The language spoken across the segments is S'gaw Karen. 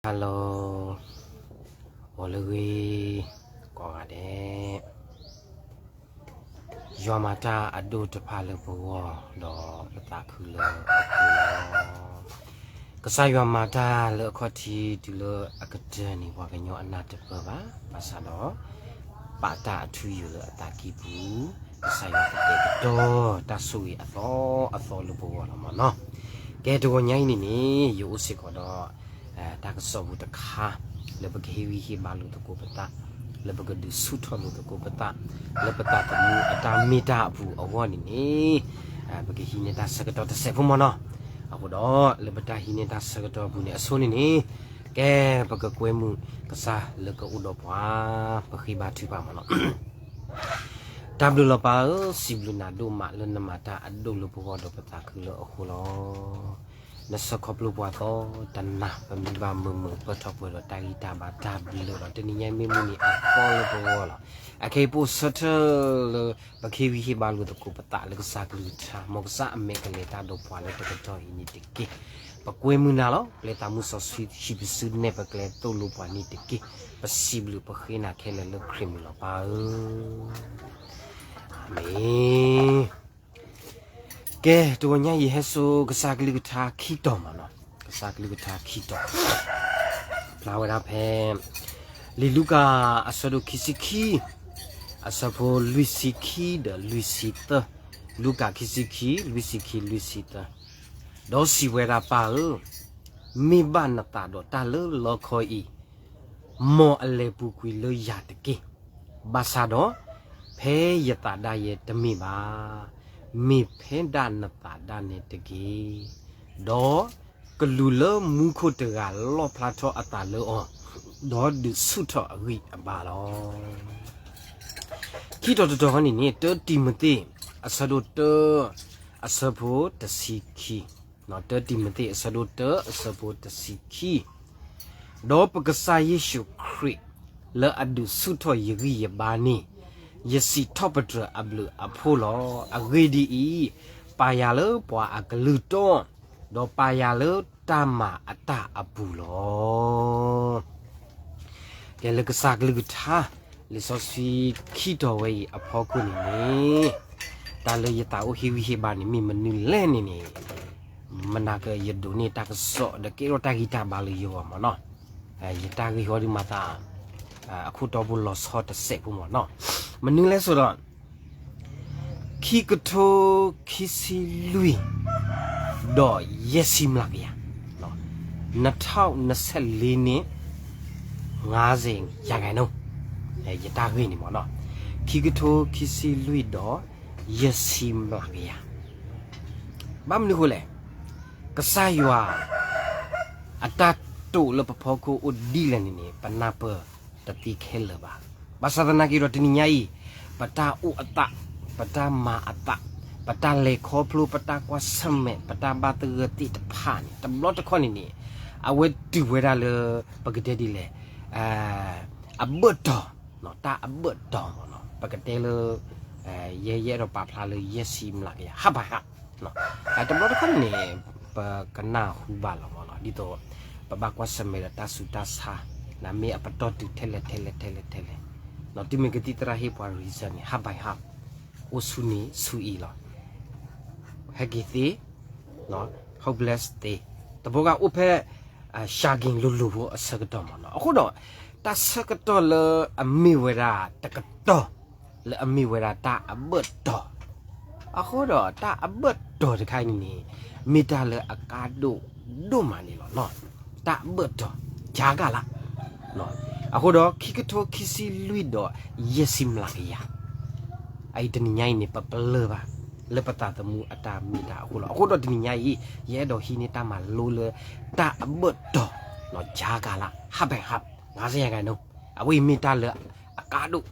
Hello, အိၣ်လၢဂ့ၤ ကိးဂၤဒဲး, ယွၤမၤတၢ်အဒိၣ်တဖၣ်လၢပဂီၢ် ဒီးပသးခုလၢအဃိလီၤ. ကစၢ်ယွၤမၤတၢ်လၢအခီၣ်ထံးတုၤလၢအကတၢၢ်န့ၣ် ပှၤကညီအနၢ်တပၢၢ်ဘၣ်, ဘၣ်ဆၣ်ဒီး ပာ်တၢ်အထူအယိာ်လၢအသးကံၢ်ပူၤ, ကစၢ်ယွၤကတဲာ်ကတီၤတၢ်ဆိၣ်ဂ့ၤအသီအသီလၢပဂီၢ်လီၤမ့ၢ်နီၤ. ကဲ တဂီၤညါအံၤန့ၣ်န့ၣ် ယအိၣ်စ့ၢ်ကီးဒီး တၢ်ကစီၣ်ပူၤတခါ လၢပကဟ့ၣ်ဂံၢ်ဟ့ၣ်ဘါလိာ်သကိးပသး, လၢပကဒုးဆူၣ်ထီၣ်လိာ်သကိးပသး, လၢပသးသမူအတၢ်မ့ၢ်တၢ်အပူၤအဂီၢ်န့ၣ်န့ၣ် ပကဟံးန့ၢ်တၢ်ဆၢကတီၢ်တစဲးဖိမ့ၢ်နီၤ. အဃိဒီး လၢပတၢ်ဟံးန့ၢ်တၢ်ဆၢကတီၢ်အပူၤန့ၣ် အဆိန့ၣ်န့ၣ် ကဲ ပကကွဲမုာ်ကစၢ်လၢကအိၣ်ဒီးပှၤ ပဃ့ဘါထုကဖၣ်မ့ၢ်နီၤ. တၢ်ဘျုးလီၤပၢ်ဧၢ, စံးဘျုးနၤဒိၣ်မးလၢနမၤတၢ်အဒိၣ်လၢပဂီၢ်ဒီးပသးခုလၢအဃိလီၤ. နဆှၢခီဖျိပှၤသီတနၤ ပမ့ၢ်ဘၣ်မုာ်မုာ်ပၢၢ်ထီၣ်ပှဲၤဒီးတၢ်ဂံၢ်တၢ်ဘါတၢ်ဘျုးလီၤ. တနံၤညါအံၤမ့ၢ်မုၢ်နံၤအသီလၢပဂီၢ်လီၤ. အခဲအံၤပအိၣ်ဆၢထၢၣ်လၢ ပကဟ့ၣ်ဂံၢ်ဟ့ၣ်ဘါလိာ်သကိးပသးလၢကစၢ်ကလုၢ်ကထါ, မ်ကစၢ်အမဲာ်ကလဲၤတၢ်ဒီးပှၤလၢတကတီၢ်အံၤန့ၣ်တက့ၢ်. ပကွဲမုာ်နၤလီၤ. ပျဲသးမုၢ်စီဆှံဟံးပစုနဲၣ်ပကျဲသိၣ်လိပှၤန့ၣ်တက့ၢ်. ပစံးဘျုးပဃ့နၤခဲလၢာ်လၢခရံာ်မံၤလီၤပၢ်ဧၢ. အၤမ့ၣ်. ကဲ တဂီၤညါအံၤဟဲစိာ်ကစၢ်ကလုၢ်ကထါခံတီၤမ့ၢ်နီၤ, ကစၢ်ကလုၢ်ကထါခံတီၤ ဖျါဝဲဒၣ်ဖဲ လံာ်လူၤကၣ်အဆၢဒိၣ်ခံဆံခံ အဆၢဖိလွံၢ်ဆံခံဒီးလွံၢ်ဆံသၢ, လူၤကၣ်ခံဆံခံ လွံၢ်ဆံခံ လွံၢ်ဆံသၢ, ဒီးစံးဝဲဒၣ် ပၢ်ဧၢ, မ့ၢ်ဘၣ်နသးဒီးတၢ်လၢလီခီအံၤ, မ်အလဲၤပူၤကွံာ်လၢယၤတက့ၢ်. ဘၣ်ဆၣ်ဒီး ဖဲယသးဒၣ်ယဲတမ့ၢ်ဘၣ်, မ့ၢ်ဖဲဒၣ်နသးဒၣ်နဲတက့ၢ်. ဒီးကလူးလၢမူခိၣ်တဂၤလီၣ်ဖျါထီၣ်အသးလၢအီၤ, ဒီးဒုးဆူၣ်ထီၣ်အဂံၢ်အဘါလီၤ. ခံတီၤတတီၤန့ၣ်န့ၣ် တၢတံၤမသ့း အဆၢဒိၣ်တၢ အဆၢဖိတဆံခံ, တၢတံၤမသ့း အဆၢဒိၣ်တၢ အဆၢဖိတဆံခံ, ဒီးပကစၢ်ယ့ၣ်ၡူးခရံာ် လၢအဒုးဆူၣ်ထီၣ်ယဂံၢ်ယဘါန့ၣ် ယစံးထီၣ်ပတြၢၤအဘျုးအဖှိၣ်လီၤ. အဂ့ၢ်ဒ်အံၤ, ပာ်ယၤလၢပှၤအကလုၢ်တီ, ဒီးပာ်ယၤလၢတၢ်မၤအတၢ်အပူၤလီၤ. ကဲလၢကစၢ်ကလုၢ်ကထါ လံာ်စီဆှံခံတီၤဝဲအံၤအဖီခိၣ်န့ၣ်န့ၣ်, တၢ်လၢယသးအိၣ်ဟ့ၣ်ဂံၢ်ဟ့ၣ်ဘါန့ၣ် မ့ၢ်မနုၤလဲၣ်န့ၣ်န့ၣ်, မနၤကယဒိးန့ၢ်တၢ်ကစီၣ်ဒီးကဲထီၣ်တၢ်ဂံၢ်တၢ်ဘါလၢယဂီၢ်မ့ၢ်နီၤ. ယတၢ်ဂ့ၢ်ဟီဒုးမၤသး အခိၣ်တီဘိလီၤဆီတစဲးဖိမ့ၢ်နီၤ. မနုၤလဲၣ်ဆိဒီး ခံကထိခံဆံလွံၢ် ဒီးယဲၢ်ဆံမျးကယၤ, နထီၣ်နဆဲးလ့န့ၣ် ငါးဆယ်ရာခိုင်နှုန်း, ယတၢ်ဂ့ၢ်န့ၣ်မ့ၢ်နီၤ, ခံကထိခံဆံလွံၢ်ဒီးယဲၢ်ဆံမျးကယၤ. ဘၣ်မနုၤအဃိလဲၣ်, ကစၢ်ယွၤ အတၢ်တိာ်လၢပဖီခိၣ်အိၣ်ဒ်လဲၣ်န့ၣ်န့ၣ် ပနၢ်ပၢၢ်တသ့ခဲလၢာ်ဘၣ်. ဘၣ်ဆၣ်သနာ်က့ဒီးတနံၤညါအံၤ ပတၢ်အိၣ်အသး, ပတၢ်မၤအသး, ပတၢ်လဲၤခီဖျိ, ပတၢ်ကွၢ်ဆၢၣ်မဲာ်, ပတၢ်ဘၣ်သဂၢၢ်သ့ၣ်တဖၣ်န့ၣ် တဘျီတခီၣ်န့ၣ်န့ၣ် အဝဲတုၤဝဲဒၣ်လၢ ပကတဲဒ်လဲၣ်, အဘၢၣ်တီၤ, တၢ်အဘၢၣ်တီၤမ့ၢ်နီၤ, ပကတဲလၢ ယဲယအဲၣ်ဒိးပာ်ဖျါလၢယဲၢ်ဆံမျးကယၤ ဟးဘၣ်ဟး, တဘျီတခီၣ်န့ၣ် ပကနၢ်ဟူဘၣ်လီၤမ့ၢ်နီၤ, ဒ်သိး ပဘၣ်ကွၢ်ဆၢၣ်မဲာ်ဒီးတၢ်ဆူးတၢ်ဆါ, နမ့ၢ်အပတီၢ်တုၤထဲလဲၣ်ထဲလဲၣ်ထဲလဲၣ်ထဲလဲၣ်, တုၤမ့ၢ်ကသံၣ်သရၣ်ဟ့ၣ်ပှၤ reason န့ၣ် ဟးဘၣ်ဟး, အိၣ်ဆူန့ၣ်ဆူအံၤလီၤ. ဟဲက့ၤသ့, ဟီၣ်ဘျဲးသ့, တဘိဂၤအိၣ်ဖဲ စှၤက့ၤလိၤလိၤဖိအဆၢကတီၢ်မ့ၢ်နီၤ. အဃိဒီး တၢ်ဆၢကတီၢ်လၢအမ့ၢ်ဝဲဒၣ်တကတီၢ် လၢအမ့ၢ်ဝဲဒၣ်တၢ်အဘၢၣ်တီၤ, အဃိဒီးတၢ်အဘၢၣ်တီၤတခါအံၤန့ၣ်န့ၣ် မ့ၢ်တၢ်လၢအကါဒိၣ်ဒိၣ်မးန့ၣ်လီၤနီၤ. တၢ်အဘၢၣ်တီၤ ကၢ်ကၢ်လၢ် အဃိဒီး ခံကထိခံဆံလွံၢ်ဒီးယဲၢ်ဆံမျးကယၤ အအံၤတနံၤညါအံၤန့ၣ် ပပလၢၢ်ဘၣ် လၢပသးသမူအတၢ်မ့ၢ်တၢ်အဃိလီၤ. အဃိဒီးတနံၤညါအံၤ ယအဲၣ်ဒိးဟံးန့ၢ်တၢ်မၤလိလၢ တၢ်အဘၢၣ်တီၤ ကၢ်ကၢ်လၢ် ဟးဘၣ်ဟး ငါးဆယ်ရာခိုင်နှုန်း အဝဲအံၤမ့ၢ်တၢ်လၢအကါဒိၣ်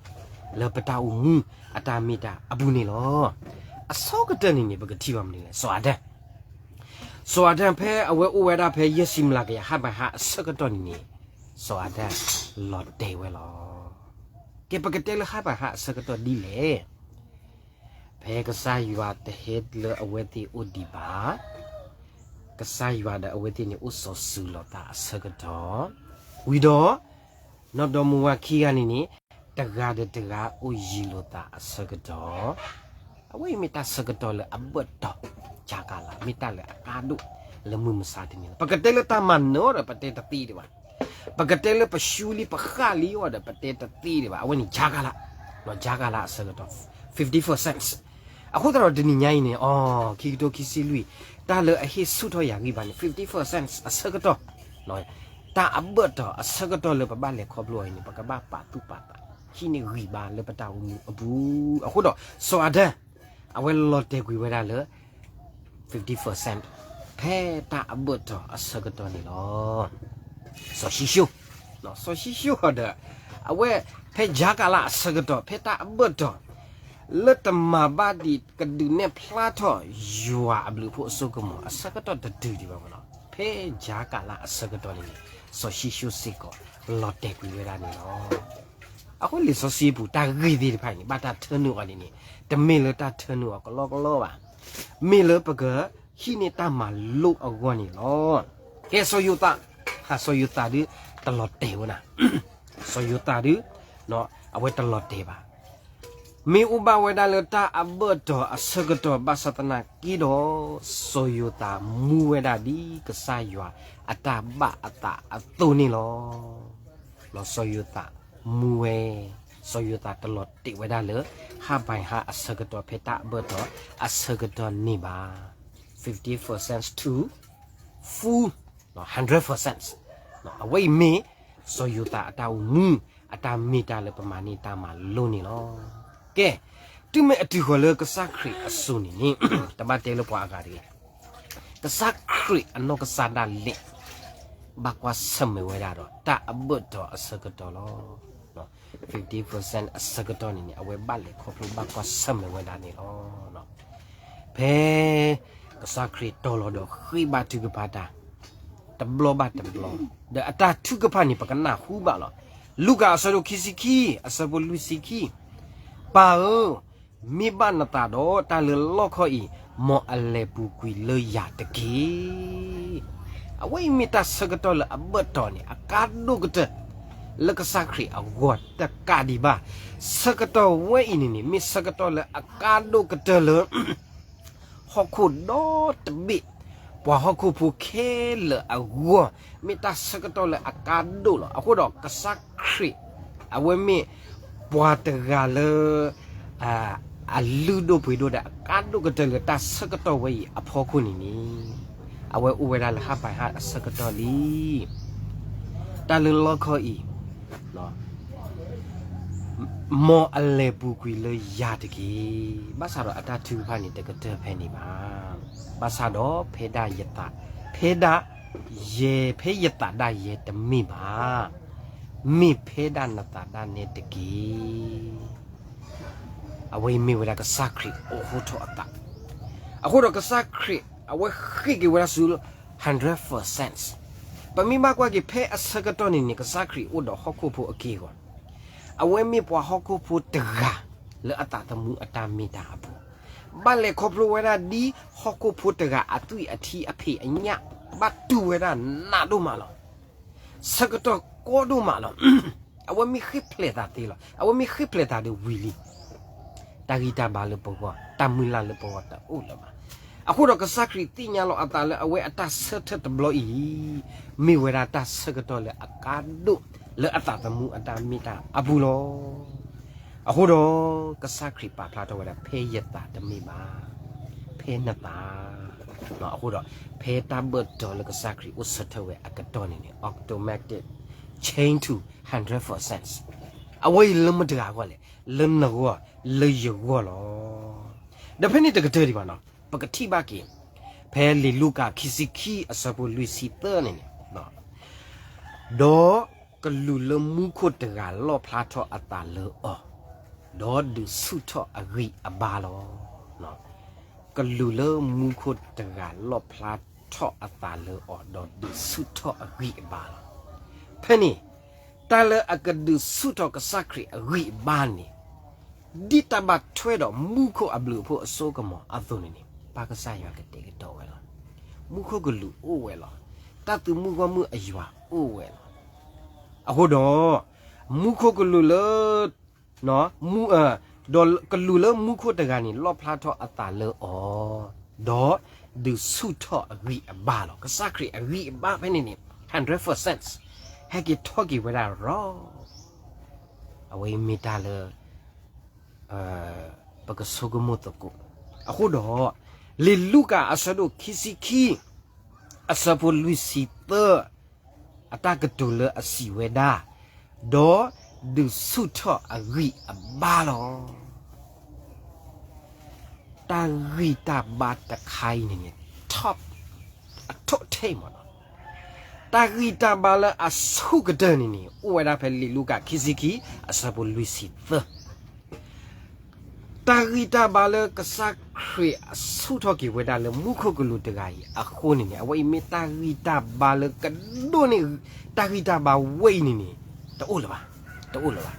လၢပတၢ်အိၣ်မူအတၢ်မ့ၢ်တၢ်အပူၤန့ၣ်လီၤ. အဆိကတၢၢ်န့ၣ်န့ၣ် ပကထံၣ်ဘၣ်မနုၤလဲၣ်, စီၤအၤဒၣ် စီၤအၤဒၣ်ဖဲအဝဲအိၣ်ဝဲဒၣ်ဖဲယဲၢ်ဆံမျးကယၤ ဟးဘၣ်ဟးအဆၢကတီၢ်န့ၣ်န့ၣ် စီၤအၤဒၣ်လီၤတဲာ်ဝဲလီၤ. ကဲ ပကတဲလၢဟးဘၣ်ဟးအဆၢကတီၢ်ဒ်လဲၣ်. ဖဲကစၢ်ယွၤတဟဲလၢအဝဲသ့ၣ်အိၣ်ဒံးဘၣ်, ကစၢ်ယွၤဒီးအဝဲသ့ၣ်န့ၣ်အိၣ်စီၤစုၤလိာ်သးအဆၢကတီၢ်, ဝံၤဒီး နီၢ်ဒီမါဝၤခံဂၤန့ၣ်န့ၣ် တဂၤဒီးတဂၤအိၣ်ယံၤလိာ်သးအဆၢကတီၢ်, အဝဲအံၤမ့ၢ်တၢ်ဆၢကတီၢ်လၢအဘၢၣ်တီၤ ကကလး မ့ၢ်တၢ်လၢအကါဒိၣ်လၢမုၢ်မဆါတနံၤလီၤ. ပကတဲလၢတၢ်မၤနၢၤအီၤဒီး ပတဲတသ့ဒံးဘၣ်. ပကတဲလၢပရှူလံပဃၣ်လံအီၤဒီး ပတဲတသ့ဒံးဘ၁ၣ်. အဝဲန့ၣ် ကကလး, ကကလးအဆၢကတီၢ် fifty percent. အဃိသတးဒီးတနံၤညါအံၤန့ၣ် အီၤ ခံကထိခံဆံလွံၢ် တၢ်လၢအဟ့ၣ်ဆူၣ်ထီၣ်ယၤဂံၢ်ဘါန့ၣ် fifty percent အဆၢကတီၢ်, တၢ်အဘၢၣ်တီၤအဆၢကတီၢ်လၢပဘၣ်လဲၤခီဖျိအီၤအံၤန့ၣ် ပကဘၣ်ပာ်သူၣ်ပာ်သး ဟံးန့ၢ်ဂံၢ်ဘါလၢပတၢ်အိၣ်မူအပူၤ. အဃိဒီး စီၤအၤဒၣ် အဝဲလီၤတဲာ်ကွံာ်ဝဲဒၣ်လၢ fifty percent ဖဲတၢ်အဘၢၣ်တီၤအဆၢကတီၢ်န့ၣ်လီၤ. စီၤၡံၣ်ၡိၣ်, စီၤၡံၣ်ၡိၣ်ဒီး အဝဲဖဲ ကကလး အဆၢကတီၢ် ဖဲတၢ်အဘၢၣ်တီၤ လၢတမၤဘၣ်ဒံးကဒုးနဲၣ်ဖျါထီၣ် ယွၤအဘျုးအဖှိၣ်အစိကမီၤ အဆၢကတီၢ်တတုၤဒံးဘၣ်မနီၤ. ဖဲ ကကလး အဆၢကတီၢ်န့ၣ်န့ၣ် စီၤၡံၣ်ၡိၣ်စ့ၢ်ကီး လီၤတဲာ်ကွံာ်ဝဲဒၣ်န့ၣ်လီၤ. အဃိလံာ်စီဆှံပူၤ တၢ်ဂ့ၢ်သ့ၣ်တဖၣ်န့ၣ် ဘၣ်တၢ်ထၢနုာ်အီၤန့ၣ်န့ၣ် တမ့ၢ်လၢတၢ်ထၢနုာ်အီၤကလီကလီဘၣ်. မ့ၢ်လၢပကဟံးန့ၢ်တၢ်မၤလိာ်အဂီၢ်န့ၣ်လီၤ. ကဲ စီၤယိၤသး, ဟး စီၤယိၤသးဒုး တလီၤတဲာ်ဝဲဒၣ်. စီၤယိၤသးဒုး အဝဲတလီၤတဲာ်ဘၣ်. မ့ၢ်အိၣ်ဘၣ်ဝဲဒၣ်လၢတၢ်အဘၢၣ်တီၤအဆၢကတီၢ် ဘၣ်ဆၣ်သနာ်က့ဒီး စီၤယိၤသးမူဝဲဒၣ်ဒ်ကစၢ်ယွၤအတၢ်ဘၣ်အသးအသိးန့ၣ်လီၤ. စီၤယိၤသးမူဝဲ, စီၤယိၤသးတလီၤတဲာ်ဝဲဒၣ်လၢ ဟါဘဲဟါအဆၢကတီၢ် ဖဲတၢ်အဘၢၣ်တီၤအဆၢကတီၢ်န့ၣ်ဘၣ်. fifty percent to full hundred percent အဝဲအံၤမ့ၢ် စီၤယိၤသးအတၢ်အိၣ်မူ အတၢ်မ့ၢ်တၢ်လၢပမၤန့ၢ်တၢ်မၤလိန့ၣ်လီၤ. ကဲ, တုၤမ့ၢ်အတုၤဃီၤလၢကစၢ်ခရံာ်အစိၤန့ၣ်န့ၣ် တဘၣ်တဲလၢပှၤအဂၤတဂ့ၤ, ကစၢ်ခရံာ်အနီၢ်ကစၢ်ဒၣ်လဲာ် ဘၣ်ကွၢ်ဆၢၣ်မဲာ်ဝဲဒၣ်ဒီး တၢ်အဘၢၣ်တီၤအဆၢကတီၢ်လီၤ. fifty percent အဆၢကတီၢ်န့ၣ်န့ၣ် အဝဲဘၣ်လဲၤခီဖျိဘၣ်ကွၢ်ဆၢၣ်မဲာ်ဝဲဒၣ်န့ၣ်လီၤ. ဖဲကစၢ်ခရံာ်တီၤလီၤဒီးဃ့ဘါထုကဖၣ်တၢ် တဘျီဘၣ်တဘျီ, ဒီးအတၢ်ထုကဖၣ်န့ၣ် ပကနၢ်ဟူဘၣ်လီၤ. လူၤကၣ်အဆၢဒိၣ်ခံဆံခံ အဆၢဖိလွံၢ်ဆံခံ, ပၢ်ဧၢ, မ့ၢ်ဘၣ်နသးဒီး တၢ်လၢလီၢ်ခီအံၤ မ်အလဲၤပူၤကွံာ်လၢယၤတက့ၢ်. အဝဲအံၤမ့ၢ်တၢ်ဆၢကတီၢ်လၢအဘၢၣ်တီၤန့ၣ် အကါဒိၣ်ကတၢၢ် လၢကစၢ်ခရံာ်အဂီၢ်တကးဒံးဘၣ်. ဆၢကတီၢ်ဝဲအံၤန့ၣ်န့ၣ် မ့ၢ်ဆၢကတီၢ်လၢအကါဒိၣ်ကတၢၢ်လၢ ဟီၣ်ခိၣ်ဒီတဘ့ၣ် ပှၤဟီၣ်ခိၣ်ဖိခဲလၢာ်အဂီၢ်, မ့ၢ်တၢ်ဆၢကတီၢ်လၢအကါဒိၣ်လီၤ. အဃိဒီးကစၢ်ခရံာ် အဝဲမ့ၢ်ပှၤတဂၤလၢ အလုၢ်ဒိၣ်ပှ့ၤဒိၣ်ဒီး အကါဒိၣ်ကတၢၢ်လၢတၢ်ဆၢကတီၢ်ဝဲအံၤအဖီခိၣ်န့ၣ်န့ၣ် အဝဲအိၣ်ဝဲဒၣ်လၢဟါပၤဟါအဆၢကတီၢ်လံ. တၢ်လၢလီၢ်ခီအံၤ မ်အလဲၤပူၤကွံာ်လၢယၤတက့ၢ်. ဘၣ်ဆၣ်ဒီးအတၢ်ထုကဖၣ်န့ၣ် တကတၢၢ်ဖဲန့ၣ်ဘၣ်. ဘၣ်ဆၣ်ဒီးဖဲဒၣ်ယသး, ဖဲဒၣ်ယဲ, ဖဲယသးဒၣ်ယဲတမ့ၢ်ဘၣ်. မ့ၢ်ဖဲဒၣ်နသးဒၣ်နဲတက့ၢ်. အဝဲအံၤမ့ၢ်ဝဲဒၣ်ကစၢ်ခရံာ်အိးထီၣ်အသး, အဃိဒီးကစၢ်ခရံာ် အဝဲဃ့က့ၤဝဲဒၣ်ဆူ hundred percent. ပမ့ၢ်ဘၣ်ကွၢ်က့ၤဖဲအဆၢကတီၢ်န့ၣ်န့ၣ် ကစၢ်ခရံာ်အိၣ်ဒီးဟီၣ်ခိၣ်ဖိအက့ၢ်အဂီၤ, အဝဲမ့ၢ်ပှၤဟီၣ်ခိၣ်ဖိတဂၤ လၢအသးသမူအတၢ်မ့ၢ်တၢ်အပူၤ, ဘၣ်လဲၤခီဖျိဝဲဒၣ်ဒ်ဟီၣ်ခိၣ်ဖိတဂၤအသွံၣ်အထံအဖံးအညၣ် ဘၣ်တူၢ်ဝဲဒၣ်နးဒိၣ်မးလီၤ. ဆၢကတီၢ်ကီဒိၣ်မးလီၤ. အဝဲမ့ၢ်ဃ့ၢ်ဖျဲးသးသ့လီၤ. အဝဲမ့ၢ်ဃ့ၢ်ဖျဲးသးဒီးဝံၤလံ တၢ်ဂံၢ်တၢ်ဘါလၢပဂီၢ်, တၢ်မုၢ်လၢ်လၢပဂီၢ်တအိၣ်လၢၤဘၣ်. အဃိဒီးကစၢ်ခရံာ်သ့ၣ်ညါလီၤအသးလၢအဝဲအတၢ်ဆၢထၢၣ်တဘျီအံၤ မ့ၢ်ဝဲဒၣ်တၢ်ဆၢကတီၢ်လၢအကါဒိၣ်လၢအသးသမူအတၢ်မ့ၢ်တၢ်အပူၤလီၤ. အဃိဒီး ကစၢ်ခရံာ်ပာ်ဖျါထီၣ်ဝဲဒၣ် ဖဲယသးတမ့ၢ်ဘၣ်, ဖဲနသး အဃိဒီး ဖဲတၢ်ဘၢၣ်တီၤလၢကစၢ်ခရံာ်အိၣ်ဆၢထၢၣ်ဝဲအကတီၢ်န့ၣ်န့ၣ် automatic change to hundred percent. အဝဲအံၤလၢမတၤတဂၤအဂီၢ်လဲၣ်, လၢနဂီၢ်, လၢယဂီၢ်လီၤ. ဒီးဖဲန့ၣ်တကတၢၢ်ဒံးဘၣ်နီၤ, ပကထံၣ်ဘၣ်က့ၤ ဖဲလံာ်လူၤကၣ်ခံဆံခံအဆၢဖိလွံၢ်ဆံသၢန့ၣ်န့ၣ် ဒီးကလူးလၢမူခိၣ်တဂၤလီၣ်ဖျါထီၣ်အသးလၢအီၤ, ဒီးဒုးဆူၣ်ထီၣ်အဂံၢ်အဘါလီၤ. ကလူးလၢမူခိၣ်တဂၤလီၣ်ဖျါထီၣ်အသးလၢအီၤ ဒီးဒုးဆူၣ်ထီၣ်အဂံၢ်အဘါလီၤ. ဖဲန့ၣ် တၢ်လၢအကဒုးဆူၣ်ထီၣ်ကစၢ်ခရံာ်အဂံၢ်အဘါန့ၣ် ဒ်တၢ်ဘၣ်ထွဲဒီးမူခိၣ်အဘျုးအဖှိၣ်အစိကမီၤအသိးန့ၣ်န့ၣ် ပၢ်ကစၢ်ယွၤကတဲာ်ကတီၤဝဲလီၤ. မူခိၣ်ကလူးအိၣ်ဝဲလီၤ. တၢ်သုးမုၢ်ဂီၢ်မုၢ်အယွၤအိၣ်ဝဲလီၤ. အဃိဒီး မူခိၣ်ကလူးလၢ ဒီးကလူးလၢမူခိၣ်တဂၤန့ၣ် လီၣ်ဖျါထီၣ်အသးလၢအီၤ, ဒီးဒုးဆူၣ်ထီၣ်အဂံၢ်အဘါလီၤ. ကစၢ်ခရံာ်အဂံၢ်အဘါဖဲန့ၣ်န့ၣ် hundred percent ဟဲက့ၤထီၣ်က့ၤဝဲဒၣ်ရီ, အဝဲအံၤမ့ၢ်တၢ်လၢ ပကဆိကမိၣ်သကိး. အဃိဒီး လံာ်လူၤကၣ်အဆၢဒိၣ်ခံဆံခံ အဆၢဖိလွံၢ်ဆံသၢ အတၢ်ကတိၤလၢအစံးဝဲဒၣ်, ဒီးဒုးဆူၣ်ထီၣ်အဂံၢ်အဘါလီၤ. တၢ်ဂံၢ်တၢ်ဘါတခါအံၤန့ၣ်န့ၣ် top အထိၣ်ထဲမးနီၤ. တၢ်ဂံၢ်တၢ်ဘါလၢအဆူၣ်ကတၢၢ်န့ၣ်န့ၣ် အိၣ်ဝဲဒၣ်ဖဲလံာ်လူၤကၣ်ခံဆံခံ အဆၢဖိလွံၢ်ဆံသၢ တၢ်ဂံၢ်တၢ်ဘါလၢကစၢ်ခရံာ်အဆူၣ်ထီၣ်က့ၤဝဲဒၣ်လၢမူခိၣ်ကလူးတဂၤအံၤအဃိန့ၣ်န့ၣ် အဝဲအံၤမ့ၢ်တၢ်ဂံၢ်တၢ်ဘါလၢကဒိၣ်န့ၢ် တၢ်ဂံၢ်တၢ်ဘါဝဲအံၤန့ၣ်န့ၣ် တအိၣ်လၢၤဘၣ်, တအိၣ်လၢၤဘၣ်.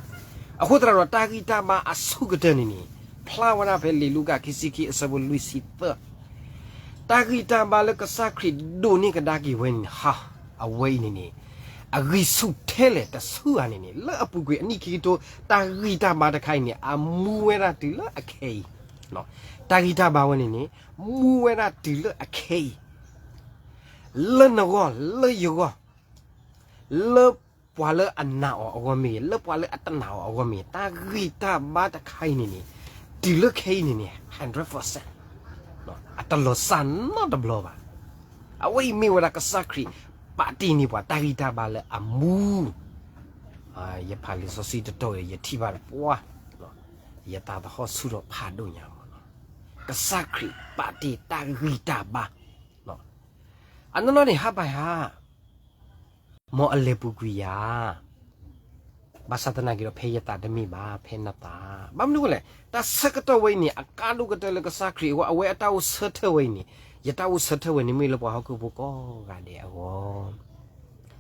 အဃိသတးဒီးတၢ်ဂံၢ်တၢ်ဘါအဆူၣ်ကတၢၢ်န့ၣ်န့ၣ် ဖျါဝဲဒၣ်ဖဲလံာ်လူၤကၣ်ခံဆံခံအဆၢဖိလွံၢ်ဆံသၢ တၢ်ဂံၢ်တၢ်ဘါလၢကစၢ်ခရံာ်ဒိးန့ၢ်ကဒါက့ၤဝဲန့ၣ် ဟါ, အဝဲအံၤန့ၣ်န့ၣ် အဂံၢ်ဆူၣ်ထဲလဲၣ်တဆူၣ်ဧါန့ၣ်န့ၣ် လၢအပူၤကွံာ်အနံၣ်ခံကထိ တၢ်ဂံၢ်တၢ်ဘါတခါအံၤန့ၣ် အမူဝဲဒၣ်တုၤလၢအခဲအံၤ, တၢ်ဂံၢ်တၢ်ဘါဝဲန့ၣ်န့ၣ် မူဝဲဒၣ်တုၤလၢအခဲအံၤ လၢနဂီၢ် လၢယဂီၢ် လၢပှၤလၢအနာ်အီၤအဂီၢ်မ့ၢ်ဂ့ၤ လၢပှၤလၢအတနာ်အီၤအဂီၢ်မ့ၢ်ဂ့ၤ တၢ်ဂံၢ်တၢ်ဘါတခါအံၤန့ၣ်န့ၣ် တုၤလၢခဲအံၤန့ၣ်န့ၣ် hundred percent အတလီၤစၢ်နီတဘျီဘၣ်. အဝဲအံၤမ့ၢ်ဝဲဒၣ်ကစၢ်ခရံာ် ပာ်တ့ၢ်န့ၢ်ပှၤတၢ်ဂံၢ်တၢ်ဘါလၢအမူ ယဖးလံာ်စီဆှံတတီၤ ယထံၣ်ဘၣ်တပှၢ်, ယသးသဟီၣ်ဆူၣ်ထီၣ်ဖးဒိၣ်ညါမးနီၤ. ကစၢ်ခရံာ်ပာ်တ့ၢ်တၢ်ဂံၢ်တၢ်ဘါ, အနီၢ်နီၢ်န့ၣ် ဟါပၤဟါ, မ်အလဲၤပူၤကွံာ်ယၤ, ဘၣ်ဆၣ်သနာ်က့ဒီး ဖဲယသးတမ့ၢ်ဘၣ် ဖဲနသး, ဘၣ်မနုၤအဃိလဲၣ် တၢ်ဆၢကတီၢ်ဝဲအံၤန့ၣ် အကါဒိၣ်ကတၢၢ်လၢကစၢ်ခရံာ်အဂီၢ် အဝဲအတၢ်အိၣ်ဆၢထၢၣ်ဝဲအံၤန့ၣ် ယတၢ်အိၣ်ဆၢထၢၣ်ဝဲန့ၣ်မ့ၢ်လၢပှၤဟီၣ်ခိၣ်ဖိကိးဂၤဒဲးအဂီၢ်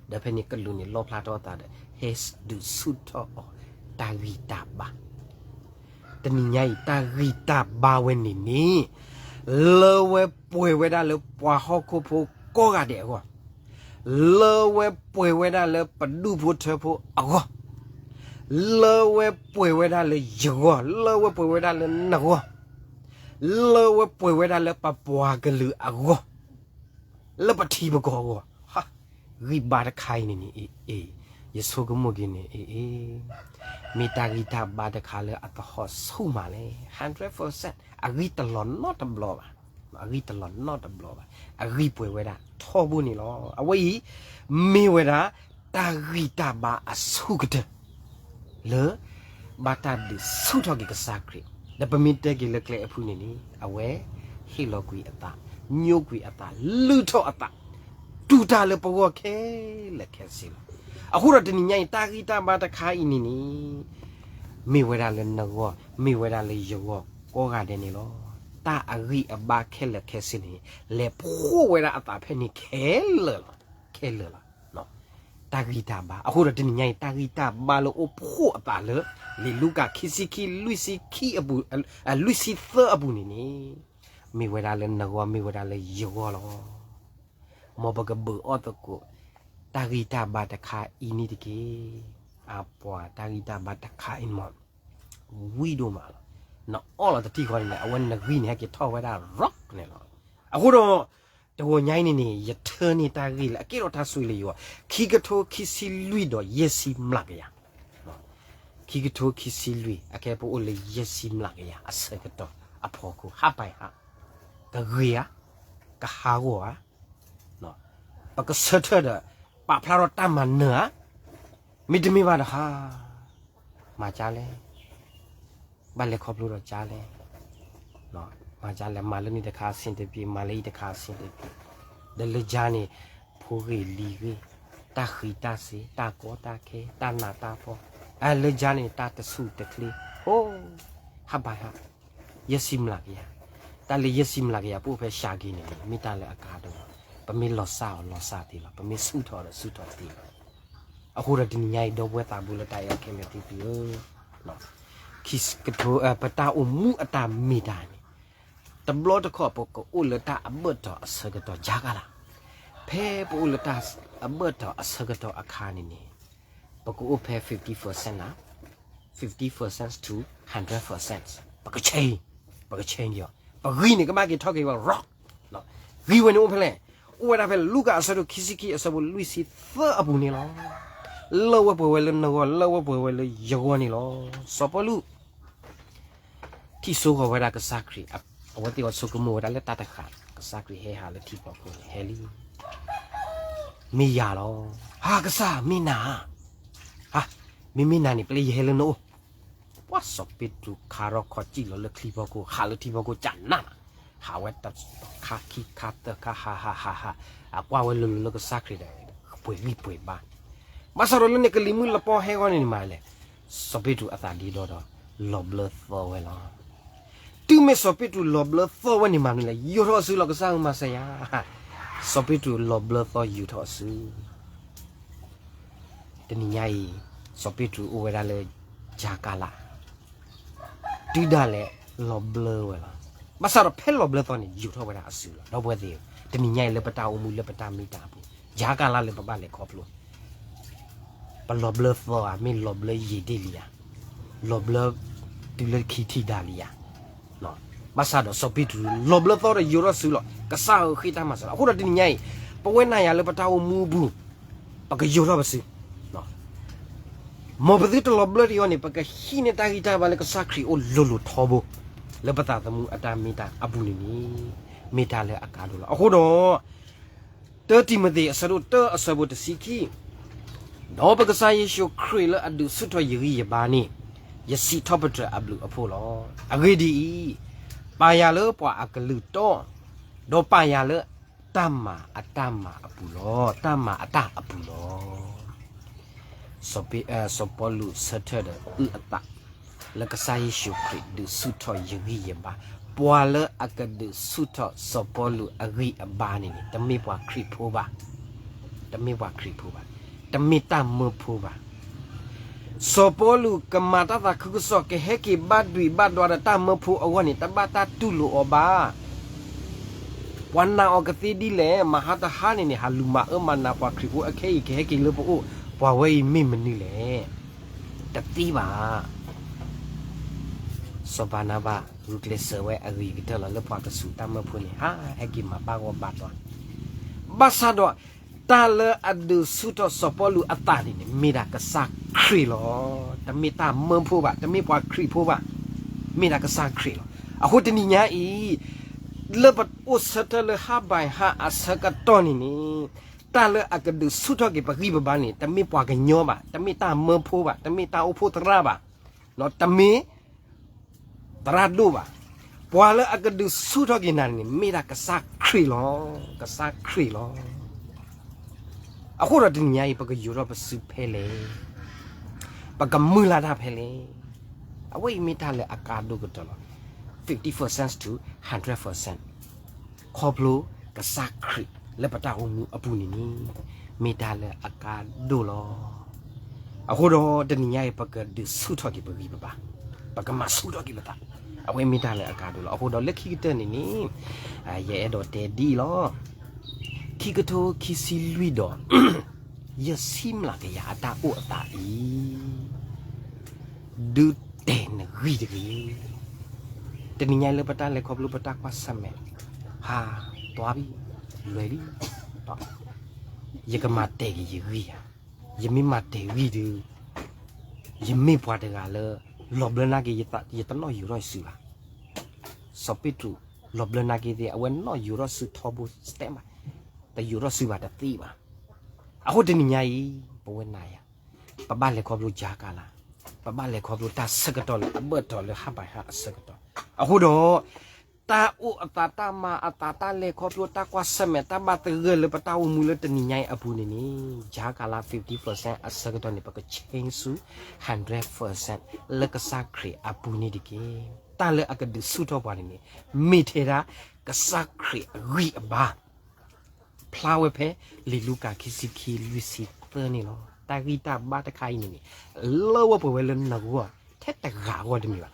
ဒီးဖဲန့ၣ်ကလူးန့ၣ် လီၣ်ဖျါထီၣ်အသးဒီး ဟဲဒုးဆူၣ်ထီၣ်အီၤ တၢ်ဂံၢ်တၢ်ဘါ. တနံၤညါအံၤ တၢ်ဂံၢ်တၢ်ဘါဝဲန့ၣ်န့ၣ် လၢဝဲပှဲၤဝဲဒၣ်လၢပှၤဟီၣ်ခိၣ်ဖိကိးဂၤဒဲးအဂီၢ်, လၢဝဲပှဲၤဝဲဒၣ်လၢပဒူၣ်ဖိထၢဖိအဂီၢ်, လၢဝဲပှဲၤဝဲဒၣ်လၢယဂီၢ်, လၢဝဲပှဲၤဝဲဒၣ်လၢနဂီၢ်, လၢဝဲပှဲၤဝဲဒၣ်လၢပပှၤကလုာ်အဂီၢ် လၢပထံပကီၢ်အဂီၢ်, ဂံၢ်ဘါတခါအံၤန့ၣ်န့ၣ် အ့ အ့ ယဆိကမိၣ်က့ၤန့ၣ် အ့ အ့ မ့ၢ်တၢ်ဂံၢ်တၢ်ဘါတခါလၢအသဟီၣ်ဆူၣ်မးလဲၣ် hundred percent အဂံၢ်တလီၤနီတဘျီဘၣ်, အဂံၢ်တလီၤနီတဘျီဘၣ်, အဂံၢ်ပှဲၤဝဲဒၣ်ထီဘိန့ၣ်လီၤ. အဝဲအံၤ မ့ၢ်ဝဲဒၣ် တၢ်ဂံၢ်တၢ်ဘါအဆူၣ်ကတၢၢ် လၢ ဘၣ်တၢ်ဒုးဆူၣ်ထီၣ်က့ၤကစၢ်ခရံာ်, ဒီးပမ့ၢ်တဲက့ၤလၢကျဲအဖုၣ်န့ၣ်န့ၣ် အဝဲ ဟ့ၣ်လီၤကွံာ်အသး, ညိကွံာ်အသး, လုၢ်ထီၣ်အသး, တူၢ်တၢ်လၢပဂီၢ်ခဲလၢာ်ခဲဆ့လီၤ. အဃိဒီးတနံၤညါအံၤ တၢ်ဂံၢ်တၢ်ဘါတခါအံၤန့ၣ်န့ၣ် မ့ၢ်ဝဲဒၣ်လၢနဂီၢ်, မ့ၢ်ဝဲဒၣ်လၢယဂီၢ်ကိးဂၤဒဲးန့ၣ်လီၤ. တၢ်အဂံၢ်အဘါခဲလၢာ်ခဲဆ့န့ၣ် လဲၤဖှိၣ်ဝဲဒၣ်အသးဖဲန့ၣ်ခဲလၢာ်လီၤ, ခဲလၢာ်လီၤ. တၢ်ဂံၢ်တၢ်ဘါ, အဃိဒီးတနံၤညါအံၤ တၢ်ဂံၢ်တၢ်ဘါလၢအိၣ်ဖှိၣ်အသးလၢ လံာ်လူၤကၣ်ခံဆံခံ လွံၢ်ဆံခံအပူၤ, လွံၢ်ဆံသၢအပူၤန့ၣ်န့ၣ် မ့ၢ်ဝဲဒၣ်လၢနဂီၢ် မ့ၢ်ဝဲဒၣ်လၢယဂီၢ်လီၤ. မ်ပကဘုးအီၣ်သကိး တၢ်ဂံၢ်တၢ်ဘါတခါအံၤန့ၣ်တက့ၢ်. အပှၤတၢ်ဂံၢ်တၢ်ဘါတခါအံၤန့ၣ်မး ဝံၤဒိၣ်မးလီၤ. နအီၣ်လီၤတထံၣ်ဃီန့ၣ် အဝဲနဂံၢ်န့ၣ် ဟဲက့ၤထီၣ်ဝဲဒၣ် rock န့ၣ်လီၤ. အဃိဒီး တဂီၤညါအံၤန့ၣ်န့ၣ် ယထၢန့ၢ်တၢ်ဂ့ၢ်လၢအကဲထီၣ်တၢ်ဆိၣ်ဂ့ၤလၢယဂီၢ်, ခံကထိခံဆံလွံၢ်ဒီးယဲၢ်ဆံမျးကယၤ, ခံကထိခံဆံလွံၢ် အကဲပအိၣ်လၢယဲၢ်ဆံမျးကယၤအဆၢကတီၢ်အဖီခိၣ် ဟါပၢၢ်ဟါ, ကဂ့ၤဧါ, ကဟးဂီၤဧါ, ပကဆၢထၢၣ်ဒီး ပာ်ဖျါထီၣ်တၢ်မၤနၢၤဧါ, မ့တမ့ၢ်ဘၣ်ဒီးဟါ, မၤကၢ်လဲၣ်, ဘၣ်လဲၤခီဖျိဒီးကၢ်လဲၣ်, မၤကၢ်လဲၣ်, မၤလၢန့ၣ်တခါအဆင်တပြေ, မၤလၢအံၤတခါအဆင်တပြေ, ဒီးလၢကၢ်န့ၣ် ဖိဂ့ၤလံၤဂ့ၤ, တၢ်ဃံးတၢ်စ့ၤ, တၢ်ကီတၢ်ခဲ, တၢ်နးတၢ်ဖှီၣ်, လၢကၢ်န့ၣ် တၢ်တဆူၣ်တချ့, အိ, ဟါဘၣ်ဟါ, ယဲၢ်ဆံမျးကယၤ, တၢ်လၢယဲၢ်ဆံမျးကယၤ ပအိၣ်ဖဲစှၤက့ၤန့ၣ် မ့ၢ်တၢ်လၢအကါဒိၣ်လီၤ. ပမ့ၢ်လီၤစၢ်အီၤလီၤစၢ်သ့လီၤ, ပမ့ၢ်ဆူၣ်ထီၣ်ဒီးဆူၣ်ထီၣ်သ့လီၤ. အဃိဒီးတနံၤညါအံၤ ဒီပုၢ်ဝဲၢ်သးဘိလၢတၢ်အဲၣ်ခဲလၢာ်သ့ၣ်သုဧၢ, ခံကထိ, ပတၢ်အိၣ်မူအတၢ်မ့ၢ်တၢ်န့ၣ်, တဘျီတခီၣ် ပကအိၣ်လၢတၢ်အဘၢၣ်တီၤအဆၢကတီၢ် ယၤကလး. ဖဲပအိၣ်လၢတၢ်အဘၢၣ်တီၤအဆၢကတီၢ်အခါန့ၣ်န့ၣ်, ပကအိၣ်ဖဲ fifty percent နၤ, fifty percent to hundred percent, ပက change, ပက change ဒီး ပဂံၢ်န့ၣ် ကဘၣ်က့ၤထီၣ်က့ၤဝဲ rock. ဂံၢ်ဝဲန့ၣ်အိၣ်ဖဲလဲၣ်, အိၣ်ဝဲဒၣ်ဖဲ လူၤကၣ်အဆၢဒိၣ်ခံဆံခံ အဆၢဖိလွံၢ်ဆံသၢအပူၤန့ၣ်လီၤ. လၢဝဲပှဲၤဝဲလၢနဂီၢ်, လၢဝဲပှဲၤဝဲလၢယဂီၢ်န့ၣ်လီၤ. စီၤပီလူး ထံၣ်စိဃီၤဝဲဒၣ်ကစၢ်ခရံာ်, အဝဲသ့ၣ်အီၤဆိကမိၣ်ဝဲဒၣ်လၢတၢ်တဃာ်, ကစၢ်ခရံာ်ဟဲဟးလၢထံဖီခိၣ်န့ၣ် ဟဲလံ, မ့ၢ်ယၤလီၤ. ဟါ, ကစၢ်, မ့ၢ်နၤဧါ. မ့မ့ၢ်နၤန့ၣ် ပျဲယဟဲလၢနအိၣ်. ပှၤစီၤပ့းတရူးခါထီၣ်ခီၣ်စံၣ်လီၤလၢထံဖီခိၣ်, ဟးလၢထံဖီခိၣ်ကနးနး, ဟးဝဲတခါခံခါသၢခါ ဟးဟးဟးဟး, အကွၢ်ဝဲလိၤလိၤလၢကစၢ်ခရံာ်ဒီး ပှဲၤဂံၢ်ပှဲၤဘါ. ဘၣ်ဆၣ်ဒီးလၢန့ၣ် ကလံၤမုၢ်လပီဟဲဂီၢ်န့ၣ်န့ၣ်မးလဲၣ်, စီၤပ့းတရူးအသးဒ့ဒီဒီး လီၤဘျၢသီဝဲလီၤ. တုၤမ့ၢ်စီၤပ့းတရူးလီၤဘျၢသီဝဲန့ၣ်မးန့ၣ်လဲၣ်, ယိၤထီၣ်အစုလီၤ ကစၢ်ဧၢ မၤစၢၤယၤ. စီၤပ့းတရူးလီၤဘျၢသီယိၤထီၣ်အစု တနံၤညါအံၤ စီၤပ့းတရူးအိၣ်ဝဲဒၣ်လၢ ယၤကလး, တုၤဒၣ်လဲာ်လီၤဘျၢဝဲလီၤ. ဘၣ်ဆၣ်ဒီးဖဲလီၤဘျၢသီန့ၣ် ယိၤထီၣ်ဝဲဒၣ်အစုလီၤ. ဒီပုၢ်ဝဲၢ်သ့ၣ်ဧၢ, တနံၤညါအံၤလၢပတၢ်အိၣ်မူလၢပတၢ်မ့ၢ်တၢ်အပူၤ, ယၤကလးလၢပဘၣ်လဲၤခီဖျိ ပလီၤဘျၢသီဧါ, မ့ၢ်လီၤဘျၢယံာ်ဒ့ၣ်လံဧါ, လီၤဘျၢတုၤလၢခံထံၣ်ဒၣ်လံဧါ. ဘၣ်ဆၣ်ဒီးစီၤပ့းတရူး လီၤဘျၢသီဒီးယိၤထီၣ်စုလီၤ, ကစၢ်ဧၢ ဃ့တၢ်မၤစၢၤလီၤ. အဃိဒီးတနံၤညါအံၤ ပဝဲနၤယၤလၢပတၢ်အိၣ်မူအပူၤ ပကယိၤထီၣ်ပစု, မ်ပသုတလီၤဘျၢတယီန့ၣ် ပကဟံးန့ၢ်တၢ်ဂံၢ်တၢ်ဘါလၢကစၢ်ခရံာ်အိၣ်လိၤလိၤထီဘိ, လၢပသးသမူအတၢ်မ့ၢ်တၢ်အပူၤန့ၣ်န့ၣ် မ့ၢ်တၢ်လၢအကါဒိၣ်လီၤ. အဃိဒီး တၢတံၤမသ့း အဆၢဒိၣ်တၢ အဆၢဖိတဆံခံ, ဒီးပကစၢ်ယ့ၣ်ၡူးခရံာ်လၢအဒုးဆူၣ်ထီၣ်ယဂံၢ်ယဘါန့ၣ် ယစံးထီၣ်ပတြၢၤအဘျုးအဖှိၣ်လီၤ. အဂ့ၢ်ဒ်အံၤ, ပာ်ယၤလၢပှၤအကလုၢ်တီ, ဒီးပာ်ယၤလၢတၢ်မၤအတၢ်မၤအပူၤလီၤ, တၢ်မၤအတၢ်အပူၤလီၤ. စီၤပ့, စီၤပီလူးဆၢထၢၣ်ဒီးအုၣ်အသး လၢကစၢ်ယ့ၣ်ၡူးခရံာ်ဒုးဆူၣ်ထီၣ်ယဂံၢ်ယဘါ, ပှၤလၢအကဒုးဆူၣ်ထီၣ်စီၤပီလူးအဂံၢ်အဘါန့ၣ်န့ၣ် တမ့ၢ်ပှၤခရံာ်ဖိဘၣ်, တမ့ၢ်ပှၤခရံာ်ဖိဘၣ်, တမ့ၢ်တၢ်မၢဖိဘၣ်. စီၤပီလူးကမၤတၢ်သးခုကစီၣ် ကဟဲက့ၤဘၣ်ဒွံးဘၣ်ဒွါဒီးတၢ်မၢဖိအဂီၢ်န့ၣ် တဘၣ်တၢ်တူၢ်လိာ်အီၤဘၣ်. ပှၤနာ်အီၤကသ့ဒ်လဲၣ်, မဟါတဟါန့ၣ်န့ၣ် ဟးလူၤမၤအၢမၤနးပှၤခရံာ်ဖိအခဲအံၤ ကဟဲက့ၤလၢပအိၣ်, ပှၤဝဲအံၤမ့ၢ်မနုၤလဲၣ်. တသ့ဘၣ်. စီၤဘၤနၤဘၤ ဂုာ်ကျဲးစၢးဝဲအဂ့ၤကတၢၢ်လီၤ လၢပှၤကစူၤတၢ်မၢဖိန့ၣ် ဟးဟဲက့ၤမၤဘၣ်ဂီၢ်ဘၣ်ဒွါ. ဘၣ်ဆၣ်ဒီး တၢ်လၢအဒုးဆူၣ်ထီၣ်စီၤပီလူးအသးန့ၣ်န့ၣ် မ့ၢ်ဒၣ်ကစၢ်ခရံာ်လီၤ. တမ့ၢ်တၢ်မၢဖိဘၣ်, တမ့ၢ်ပှၤခရံာ်ဖိဘၣ်, မ့ၢ်ဒၣ်ကစၢ်ခရံာ်လီၤ. အဃိတနံၤညါအံၤ လၢပအိၣ်ဆၢထၢၣ်လၢဟါဘၣ်ဟါအဆၢကတီၢ်န့ၣ်န့ၣ် တၢ်လၢအကဒုးဆူၣ်ထီၣ်က့ၤပဂံၢ်ပဘါန့ၣ် တမ့ၢ်ပှၤကညီဘၣ်, တမ့ၢ်တၢ်မၢဖိဘၣ်, တမ့ၢ်တၢ်အိၣ်ဖှိၣ်သရၣ်ဘၣ်, တမ့ၢ် သရၣ်ဒိၣ်ဘၣ်. ပှၤလၢအကဒုးဆူၣ်ထီၣ်က့ၤနၤန့ၣ် မ့ၢ်ဒၣ်ကစၢ်ခရံာ်လီၤ. ကစၢ်ခရံာ်လီၤ. အဃိဒီးတနံၤညါအံၤ ပကယိၤထီၣ်ပစုဖဲလဲၣ်, ပကမုၢ်လၢ်တၢ်ဖဲလဲၣ်. အဝဲအံၤမ့ၢ်တၢ်လၢအကါဒိၣ်ကတၢၢ်လီၤ. fifty percent to hundred percent ခီဖျိကစၢ်ခရံာ်လၢပတၢ်အိၣ်မူအပူၤန့ၣ်န့ၣ် မ့ၢ်တၢ်လၢအကါဒိၣ်လီၤ. အဃိဒီးတနံၤညါအံၤ ပကဒုးဆူၣ်ထီၣ်က့ၤပဂံၢ်ပဘါ, ပကမၤဆူၣ်ထီၣ်က့ၤပသး, အဝဲမ့ၢ်တၢ်လၢအကါဒိၣ်လီၤ. အဃိဒီးလၢခံကတၢၢ်န့ၣ်န့ၣ် ယအဲၣ်ဒိးတဲဒ်အံၤလီၤ. ခံကထိခံဆံလွံၢ်ဒီး ယဆံမျးကယၤအတၢ်အိၣ်အသးအံၤ ဒုးတဲာ်နဂံၢ်တဂ့ၤ. တနံၤညါလၢပတၢ်လဲၤခီဖျိပတၢ်ကွၢ်ဆၢၣ်မဲာ် ဟး သွားပြီ, လွဲလံ, ယကမၤတဲာ်က့ၤယဂံၢ်ဧါ. ယမ့ၢ်မၤတဲာ်ဂံၢ်ဒီး ယမ့ၢ်ပှၤတဂၤလၢ လီၤဘျၢနာ်က့ ယတနီၣ်ယိၤထီၣ်စုဘၣ်. စီၤပ့းတရူး လီၤဘျၢနာ်က့သ့ၣ် အဝဲနီၣ်ယိၤထီၣ်စုထီဘိ စတဲမး, တယိၤထီၣ်စုဘၣ်တသ့ဘၣ်. အဃိတနံၤညါအံၤ ပဝဲနၤယၤ ပဘၣ်လဲၤခီဖျိယၤကလး, ပဘၣ်လဲၤခီဖျိတၢ်ဆၢကတီၢ်လၢအဘၢၣ်တီၤလၢဟါဘၣ်ဟါအဆၢကတီၢ်. အဃိဒီး တၢ်အိၣ်အသးတၢ်မၤအသးတၢ်လဲၤခီဖျိတၢ်ကွၢ်ဆၢၣ်မဲာ်တၢ်ဘၣ်သဂၢၢ်လၢပတၢ်အိၣ်မူလၢတနံၤညါအံၤအပူၤန့ၣ်န့ၣ် ယၤကလး fifty percent အဆၢကတီၢ်န့ၣ် ပက change ဆူ hundred percent လၢကစၢ်ခရံာ်အပူၤန့ၣ်တက့ၢ်. တၢ်လၢအကဒုးဆူၣ်ထီၣ်ပှၤန့ၣ်န့ၣ် မ့ၢ်ထဲဒၣ်ကစၢ်ခရံာ်အဂံၢ်အဘါ ဖျါဝဲဖဲလံာ်လူၤကၣ်ခံဆံခံလွံၢ်ဆံသၢန့ၣ်လီၤ. တၢ်ဂံၢ်တၢ်ဘါတခါအံၤန့ၣ်န့ၣ် လၢဝဲပှဲၤဝဲလၢနဂီၢ်ထဲတဂၤအဂီၢ်တမ့ၢ်ဘၣ်,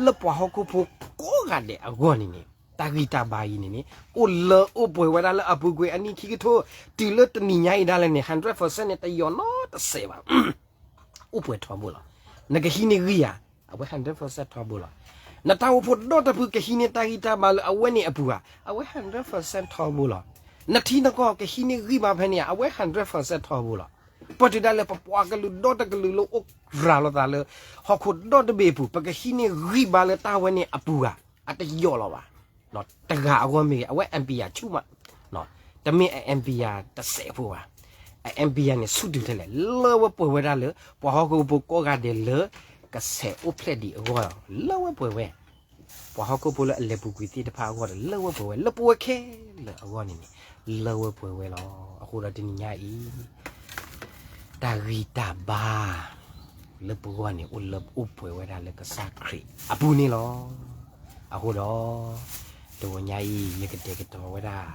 လၢပှၤဟီၣ်ခိၣ်ဖိကိးဂၤဒဲးအဂီၢ်န့ၣ်န့ၣ် တၢ်ဂံၢ်တၢ်ဘါအံၤန့ၣ်န့ၣ် အိၣ်လၢအိၣ်ပှဲၤဝဲဒၣ်လၢအပူၤကွံာ်အနံၣ်ခံကထိ တုၤလၢတနံၤညါအံၤဒၣ်လဲာ်န့ၣ် hundred percent န့ၣ် တယိာ်နီတစဲးဘၣ်. အိၣ်ပှဲၤထီဘိလီၤ. နကဟံးန့ၢ်ဂံၢ်ဧါ, အဝဲ hundred percent ထီဘိလီၤ. နတၢ်အိၣ်ဖှိၣ်ဒီတဖုကဟံးန့ၢ်တၢ်ဂံၢ်တၢ်ဘါလၢအဝဲန့ၣ်အပူၤဧါ, အဝဲ hundred percent ထီဘိလီၤ. နထံနကီၢ်ကဟံးန့ၢ်ဂံၢ်ဘါဖဲန့ၣ်ဧါ, အဝဲ hundred percent ထီဘိလီၤ. ပတုၤဒၣ်လၢပပှၤကလုာ်ဒီတကလုာ်လၢအိၣ်ရၤလီၤသးလၢ ဟီၣ်ခိၣ်ဒီတဘ့ၣ်အပူၤ ပကဟံးန့ၢ်ဂံၢ်ဘါလၢတၢ်ဝဲန့ၣ်အပူၤဧါ, အတယိာ်လီၤဘၣ်. တဂၤအဂီၢ်မ့ၢ်ဂ့ၤ, အဝဲ empire ဆူၣ်မး, တမ့ၢ်အ empire တစဲးဖိဘၣ်. အ empire န့ၣ် ဆူၣ်တုၤထဲလဲၣ်, လၢဝဲပှဲၤဝဲဒၣ်လၢ ပှၤဟီၣ်ခိၣ်ဖိကိးဂၤဒဲးလၢ ကဆဲးအိၣ်ဖျဲၣ်ဒံးအဂီၢ်, လၢဝဲပှဲၤဝဲ ပှၤဟီၣ်ခိၣ်ဖိလၢအလဲၤပူၤကွံာ်သ့ၣ်တဖၣ်အဂီၢ်ဒီး လၢဝဲပှဲၤဝဲ, လၢပဝဲခဲလၢာ်အဂီၢ်န့ၣ်န့ၣ် လၢဝဲပှဲၤဝဲလီၤ. အဃိဒီးတနံၤညါအံၤ တၢ်ဂံၢ်တၢ်ဘါ လၢပဂီၢ်န့ၣ် အိၣ်လၢအိၣ်ပှဲၤဝဲဒၣ်လၢကစၢ်ခရံာ်အပူၤန့ၣ်လီၤ. အဃိဒီး တဂီၤညါအံၤ ယကတဲာ်ကတီၤဝဲဒၣ်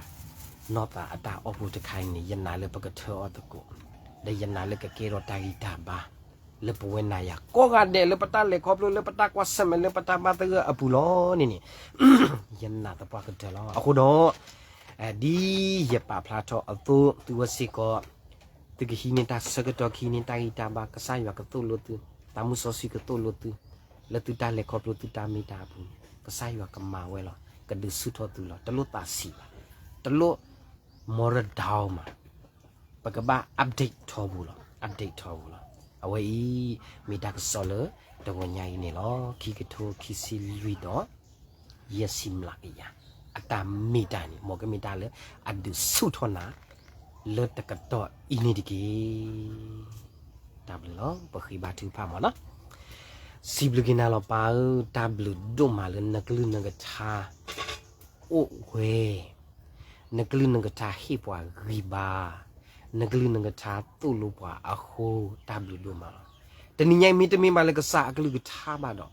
နီၢ်သးအတၢ်အီၣ်ဖိတခါအံၤန့ၣ် ယနာ်လၢပကထၢအီၤသကိး, ဒီးယနာ်လၢကကဲထီၣ်တၢ်ဂံၢ်တၢ်ဘါ လၢပဝဲနၤယၤကိးဂၤဒဲးလၢပတၢ်လဲၤခီဖျိ လၢပတၢ်ကွၢ်ဆၢၣ်မဲာ် လၢပတၢ်ဘါသဂၢၢ်အပူၤလီၤန့ၣ်န့ၣ် ယနာ်သပှၢ်ကတၢၢ်လီၤ. အဃိဒီး ဒ်ယပာ်ဖျါထီၣ်အသိး သုဝဲစ့ၢ်ကီး သုကဟံးန့ၢ်တၢ်ဆၢကတီၢ် ကဟံးန့ၢ်တၢ်ဂံၢ်တၢ်ဘါ ကစၢ်ယွၤကသိၣ်လိသု, သးမုၢ်စီဆှံကသိၣ်လိသု, လၢသုတၢ်လဲၤခီဖျိ သုတၢ်မ့ၢ်တၢ်အပူၤန့ၣ် ကစၢ်ယွၤကမၤဝဲလီၤ. ကဒုးဆူၣ်ထီၣ်သုလီၤ. တလိၣ်သးဆံးဘၣ်, တလိၣ် မီရဒၢမး, ပကဘၣ် update ထီဘိလီၤ, update ထီဘိလီၤ. အဝဲအံၤ မ့ၢ်တၢ်ကစီၣ်လၢတဂီၤညါအံၤန့ၣ်လီၤ. ခံကထိခံဆံလွံၢ်ဒီး ယဲၢ်ဆံမျးကယၤ အတၢ်မ့ၢ်တၢ်န့ၣ် မ်ကမ့ၢ်တၢ်လၢအဒုးဆူၣ်ထီၣ်နၤ လၢတကတီၢ်အံၤန့ၣ်တက့ၢ်. တၢ်ဘျုးလီၤ. ပဃ့ဘါထုကဖၣ်မးနီၤ. စံးဘျုးက့ၤနၤလီၤပၢ်ဧၢ, တၢ်ဘျုးဒိၣ်မးလၢနကလုၢ်နကထါ အိၣ်ဝဲ, နကလုၢ်နကထါဟ့ၣ်ပှၤဂံၢ်ဘါ, နကလုၢ်နကထါသိၣ်လိပှၤအဃိ တၢ်ဘျုးဒိၣ်မးလီၤ. တနံၤညါအံၤမ့တမ့ၢ်ဘၣ်လၢကစၢ်အကလုၢ်ကထါဘၣ်ဒီး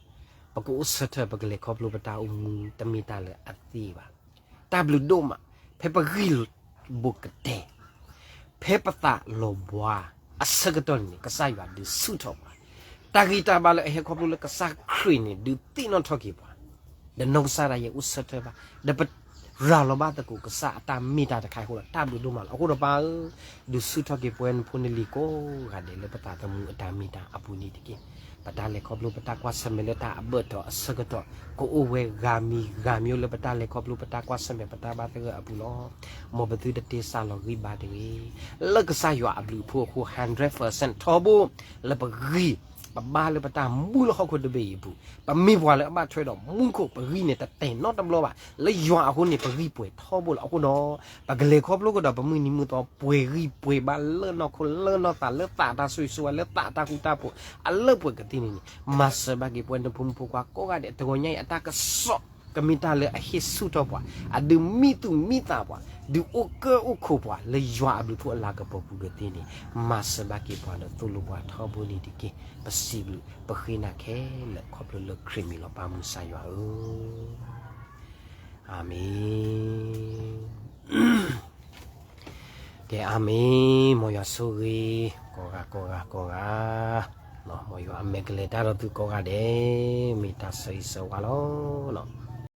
ပကအိၣ်ဆၢထၢၣ် ပကလဲၤခီဖျိပတၢ်အိၣ်မူ တမ့ၢ်တၢ်လၢအသ့ဘၣ်. တၢ်ဘျုးဒိၣ်မး, ဖဲပဂံၢ်ဘိးကတဲာ် ဖဲပသးလီၤဘှါအဆၢကတီၢ်န့ၣ်န့ၣ် ကစၢ်ယွၤဒုးဆူၣ်ထီၣ်ပှၤ, တၢ်ဂံၢ်တၢ်ဘါလၢအဟဲခီဖျိလၢကစၢ်ခရံာ်န့ၣ် ဒုးသ့ၣ်နီၣ်ထီၣ်က့ၤပှၤ, ဒီးနီၢ်ကစၢ်ဒၣ်ယဲအိၣ်ဆၢထၢၣ်ဘၣ်, ဒီးပရၤလီၤဘၣ်သကိးကစၢ်အတၢ်မ့ၢ်တၢ်တခါအံၤအဃိဒီး တၢ်ဘျုးဒိၣ်မးလီၤ. အဃိဒီးပၢ်ဧၢ, ဒုးဆူၣ်ထီၣ်က့ၤပဝဲနဖိနလံၤကိးဂၤဒဲးလၢပသးသမူအတၢ်မ့ၢ်တၢ်အပူၤန့ၣ်တက့ၢ်. ပတၢ်လဲၤခီဖျိပတၢ်ကွၢ်ဆၢၣ်မဲာ်လၢတၢ်အဘၢၣ်တီၤအဆၢကတီၢ် ကအိၣ်ဝဲဂၤမံၤဂၤမံၤလၢပတၢ်လဲၤခီဖျိပတၢ်ကွၢ်ဆၢၣ်မဲာ်ပတၢ်ဘါသဂၢၢ်အပူၤလီၤ. မ်ပသုတတ့စၢ်လီၤဂံၢ်ဘါတဂ့ၤ. လၢကစၢ်ယွၤအဘျုးအဖှိၣ်အဃိ hundred percent ထီဘိ လၢပဂံၢ် ပဘါလၢပတၢ်မူလၢဟီၣ်ခိၣ်တဘ့ၣ်အံၤအပူၤ, ပမ့ၢ်ပှၤလၢအဘၣ်ထွဲဒီးမူခိၣ် ပဂံၢ်န့ၣ်တတဲာ်နီတဘျီဘၣ်. လၢယွၤအဃိန့ၣ် ပဂံၢ်ပှဲၤထီဘိလီၤ. အဃိဒီး ပကလဲၤခီဖျိကဒီးပမုၢ်နံၤမုၢ်သီ ပှဲၤဂံၢ်ပှဲၤဘါလၢနီၢ်ခိလၢနီၢ်သး လၢသးတၢ်ဆိၣ်ဂ့ၤဆိၣ်ဝါ လၢသးတၢ်ဃူတၢ်ဖိးအလၢပှဲၤကသ့န့ၣ်န့ၣ် မၤစၢၤဘၣ်က့ၤပဝဲနဖိမုၣ်ဖိခွါကိးဂၤဒဲး တဂီၤညါအံၤအတၢ်ကစီၣ် ကမ့ၢ်တၢ်လၢအဟ့ၣ်ဆူၣ်ထီၣ်ပှၤ, အဒုးမံသူၣ်မံသးပှၤ, ဒုးအိၣ်ကၢအိၣ်ခိးပှၤလၢယွၤအဘျုးအဖှိၣ်အလၤကပီၤပူၤကသ့န့ၣ် မၤစၢၤဘၣ်က့ၤပှၤဒီးသိၣ်လိပှၤထီဘိန့ၣ်တက့ၢ်. ပစံးဘျုးပဃ့နၤခဲလၢာ်ခီဖျိလၢခရံာ်မံၤလီၤ ပၢ်မုၢ်ကစၢ်ယွၤဧၢ, အၤမ့ၣ်. ကဲ အၤမ့ၣ်, မ်ယွၤဆိၣ်ဂ့ၤ ကိးဂၤကိးဂၤကိးဂၤ, မ်ယွၤအမဲာ်ကလဲၤတၢ်ဒီးသုကိးဂၤဒဲး, မ့ၢ်တၢ်ဆၢဂ့ၤဆၢဝါလီၤ.